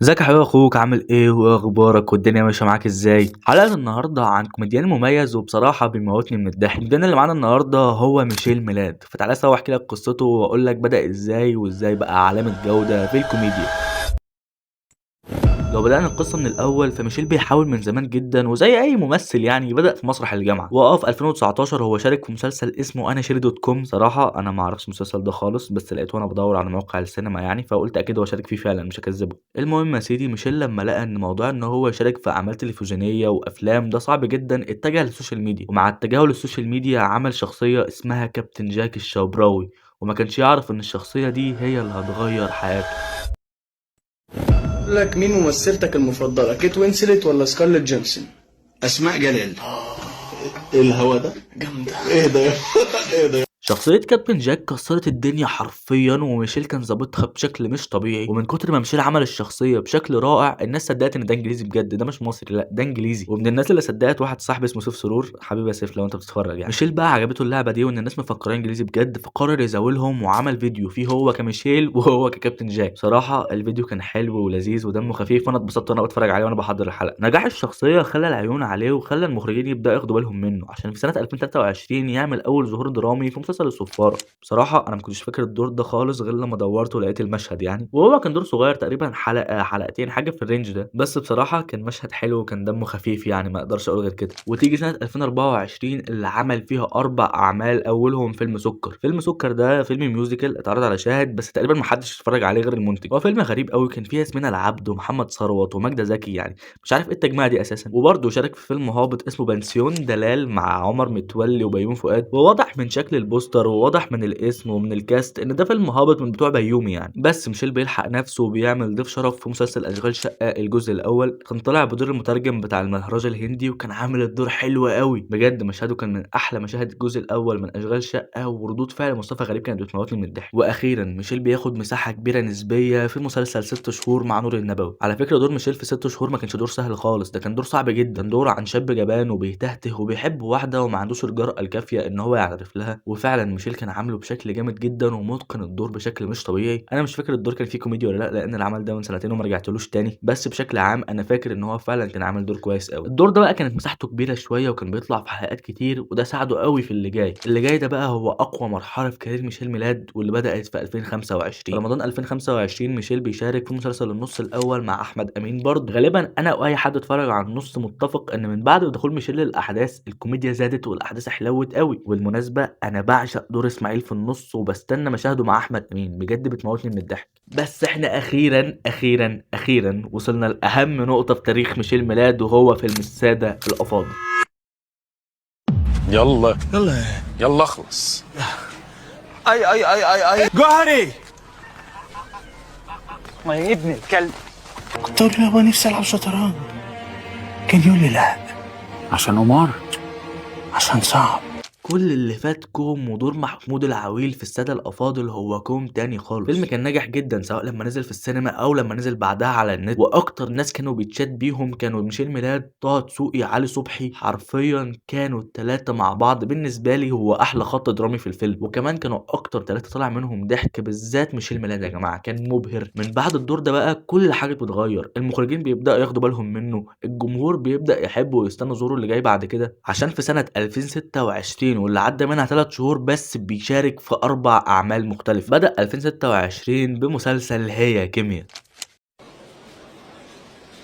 ازيك يا حبيب اخوك؟ عامل ايه وايه اخبارك والدنيا ماشية معاك ازاي؟ حلقة النهارده عن كوميديان مميز وبصراحة بيموتني من الضحك. الكوميديان اللي معانا النهارده هو ميشيل ميلاد، فتعالى سوا احكي لك قصته واقول لك بدا ازاي وازاي بقى علامة جوده في الكوميديا. لو بدأنا القصة من الأول فميشيل بيحاول من زمان جدا وزي أي ممثل يعني بدأ في مسرح الجامعة، في 2019 هو شارك في مسلسل اسمه أنا شيري dot com. صراحة أنا ما أعرفش المسلسل ده خالص، بس لقيته وأنا بدور على مواقع السينما يعني، فقلت أكيد هو شارك فيه فعلا مش هكذبه. المهم يا سيدي ميشيل لما لقى إن موضوع إن هو يشارك في أعمال تلفزيونية وأفلام ده صعب جدا، اتجه لل social media، ومع اتجاهه لل social media عمل شخصية اسمها كابتن جاك الشبراوي، وما كانش يعرف إن الشخصية دي هي اللي هتغير حياته. لك مين ممثلتك المفضلة، كيت وينسلت ولا سكارليت جونسون؟ أسماء جلال. ايه الهوا ده؟ جامدة. ايه ده؟ ايه ده؟ شخصية كابتن جاك كسرت الدنيا حرفيا، وميشيل كان ظابطها بشكل مش طبيعي، ومن كتر ما ميشيل عمل الشخصية بشكل رائع الناس صدقت ان ده انجليزي بجد، ده مش مصري، لا ده انجليزي. ومن الناس اللي صدقت واحد صاحبي اسمه سيف سرور، حبيبي يا سيف لو انت بتتفرج يعني. ميشيل بقى عجبته اللعبة دي وان الناس مفكرين انجليزي بجد، فقرر يزاولهم وعمل فيديو فيه هو كميشيل وهو ككابتن جاك. بصراحة الفيديو كان حلو ولذيذ ودمه خفيف، وانا اتبسطت وانا بتفرج عليه وانا بحضر الحلقة. نجاح الشخصية خلى العيون عليه وخلى المخرجين يبدأوا ياخدوا بالهم منه، عشان في سنة 2023 يعمل اول ظهور درامي في مسلسل الصفارة. بصراحة أنا ما كنتش فاكر الدور ده خالص غير لما دورت ولقيت المشهد يعني، وهو كان دور صغير تقريبا حلقة حلقتين حاجة في ال range ده، بس بصراحة كان مشهد حلو وكان دمه خفيف يعني، ما اقدرش اقول غير كده. وتيجي سنة 2024 اللي عمل فيها 4 أعمال، أولهم فيلم سكر. فيلم سكر ده فيلم musical اتعرض على شاهد، بس تقريبا ما حدش اتفرج عليه غير المنتج. هو فيلم غريب قوي، كان فيه ياسمين العبد ومحمد ثروت وماجدة زكي، يعني مش عارف ايه التجميعة دي اساسا. وبرضه شارك في فيلم هابط اسمه بنسيون دلال مع عمر متولي وبيومي فؤاد، وواضح من شكل البوستر وواضح من الاسم ومن ال cast ان ده فيلم هابط من بتوع بيومي يعني. بس ميشيل بيلحق نفسه وبيعمل ضيف شرف في مسلسل اشغال شقه الجزء الاول، كان طالع بدور المترجم بتاع المهرجة الهندي، وكان عامل الدور حلو قوي بجد. مشهده كان من احلى مشاهد الجزء الاول من اشغال شقه، وردود فعل مصطفى غريب كانت بتموتني من الضحك. واخيرا ميشيل بياخد مساحة كبيرة نسبيه في مسلسل 6 شهور مع نور النبوي. على فكرة دور ميشيل في 6 شهور ما كانش دور سهل خالص، ده كان دور صعب جدا، دور عن شاب جبان وبيتهته وبيحب واحدة وما عندوش الجرأة الكافيه ان هو يعترف لها، وفعلا ميشيل كان عامله بشكل جامد جدا ومتقن الدور بشكل مش طبيعي. انا مش فاكر الدور كان فيه كوميديا ولا لا، لان العمل ده من سنتين وما رجعتلوش تاني، بس بشكل عام انا فاكر ان هو فعلا كان عامل دور كويس قوي. الدور ده بقى كانت مساحته كبيرة شوية وكان بيطلع في حلقات كتير، وده ساعده قوي في اللي جاي. اللي جاي ده بقى هو اقوى مرحلة في career ميشيل ميلاد، واللي بدات في 2025. رمضان 2025 ميشيل بيشارك في مسلسل النص الاول مع احمد امين برضه. غالبا انا واي حد اتفرج على النص متفق ان من بعد دخول ميشيل للاحداث الكوميديا زادت والاحداث حلوت قوي. وبالمناسبة انا بعشق دور اسماعيل في النص وبستنى مشاهده مع احمد امين، بجد بتموتني من الضحك. بس احنا اخيرا اخيرا اخيرا وصلنا لاهم نقطة في تاريخ ميشيل ميلاد، وهو فيلم السادة الافاضل. يلا يلا يلا اخلص. اي اي اي اي اي جوهري، ما يا ابن الكلب. كنت اقول له يابا نفسي العب شطرنج، كان يقول لي لا. عشان قمار، عشان صعب. كل اللي فات كوم، ودور محمود العويل في السادة الأفاضل هو كوم تاني خالص. الفيلم كان ناجح جدا سواء لما نزل في السينما أو لما نزل بعدها على النت، وأكتر ناس كانوا بيتشاد بيهم كانوا ميشيل ميلاد، طه دسوقي، علي صبحي. حرفيا كانوا التلاتة مع بعض بالنسبة لي هو أحلى خط درامي في الفيلم، وكمان كانوا أكتر تلاتة طلع منهم ضحك، بالذات ميشيل ميلاد يا جماعة كان مبهر. من بعد الدور ده بقى كل حاجة بتتغير، المخرجين بيبدأوا ياخدوا بالهم منه، الجمهور بيبدأ يحبه ويستنى ظهوره اللي جاي بعد كده، عشان في سنة 2026 واللي عدى منها 3 شهور بس بيشارك في 4 أعمال مختلفة. بدأ 2026 بمسلسل هي كيمياء.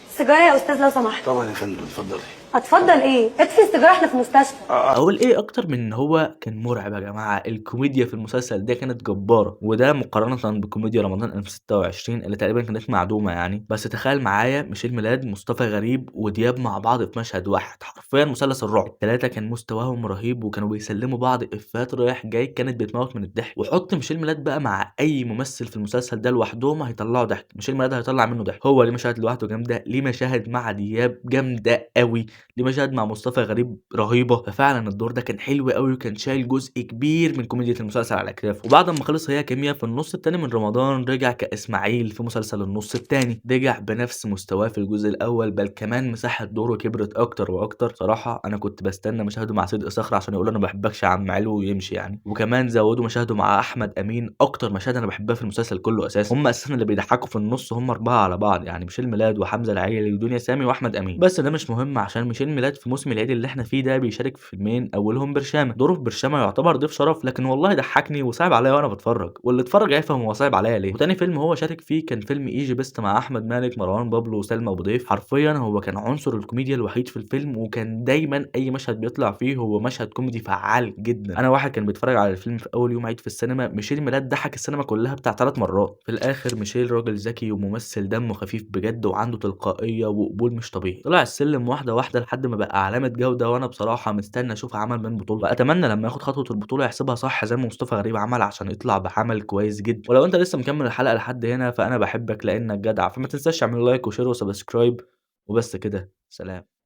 سيجارة يا أستاذ لو سمحت. طبعا يا فندم اتفضلي. هتفضل ايه؟ اطفي السيجارة، احنا في مستشفى. اقول ايه اكتر من ان هو كان مرعب يا جماعة. الكوميديا في المسلسل ده كانت جبارة، وده مقارنة بكوميديا رمضان 2026 اللي تقريبا كانت معدومة يعني. بس تخيل معايا ميشيل ميلاد، مصطفى غريب، ودياب مع بعض في مشهد واحد، حرفيا مثلث الرعب. الثلاثة كان مستواهم رهيب وكانوا بيسلموا بعض افات رايح جاي، كانت بتموت من الضحك. وحط ميشيل ميلاد بقى مع اي ممثل في المسلسل ده لوحدهم هيطلعوا ضحك، ميشيل ميلاد هيطلع منه ضحك. هو ليه مشاهد لوحده جامدة، ليه مشاهد مع دياب جامدة قوي. ليه مشاهد مع مصطفى غريب رهيبة. ففعلا الدور ده كان حلو قوي وكان شايل جزء كبير من كوميديا المسلسل على كتافه. وبعد ما خلص هي كيمياء في النص التاني من رمضان، رجع كاسماعيل في مسلسل النص التاني، رجع بنفس مستواه في الجزء الاول، بل كمان مساحة دوره كبرت اكتر واكتر. صراحة انا كنت بستنى مشاهده مع صدق صخر عشان يقول انا ما بحبكش يا عم علو ويمشي يعني. وكمان زودوا مشاهده مع احمد امين، اكتر مشاهد انا بحبها في المسلسل كله اساسا. هم اساسا اللي بيضحكوا في النص هم 4 على بعض، يعني ميشيل ميلاد وحمزة العيلي ودنيا سامي واحمد امين. بس ده مش مهم عشان ميشيل ميلاد في موسم العيد اللي احنا فيه ده بيشارك في فيلمين، اولهم برشامه. دوره في برشامه يعتبر ضيف شرف، لكن والله ضحكني وصعب عليا وانا بتفرج، واللي اتفرج هيفهم هو صعب عليا ليه. وتاني فيلم هو شارك فيه كان فيلم ايجي بيست مع احمد مالك، مروان بابلو، وسلمى ابو ضيف. حرفيا هو كان عنصر الكوميديا الوحيد في الفيلم، وكان دايما اي مشهد بيطلع فيه هو مشهد كوميدي فعال جدا. انا واحد كان بيتفرج على الفيلم في اول يوم عيد في السينما، ميشيل ميلاد ضحك السينما كلها بتاع 3 مرات. في الاخر ميشيل راجل ذكي وممثل دمه خفيف بجد، وعنده تلقائية وقبول مش طبيعي. طلع السلم واحدة واحدة لحد ما بقى علامة جوده، وانا بصراحة مستني اشوف عمل من بطوله، واتمنى لما ياخد خطوة البطولة يحسبها صح زي ما مصطفى غريب عمل عشان يطلع بعمل كويس جدا. ولو انت لسه مكمل الحلقة لحد هنا فانا بحبك لانك جدع، فما تنساش تعمل like و share و subscribe. وبس كده، سلام.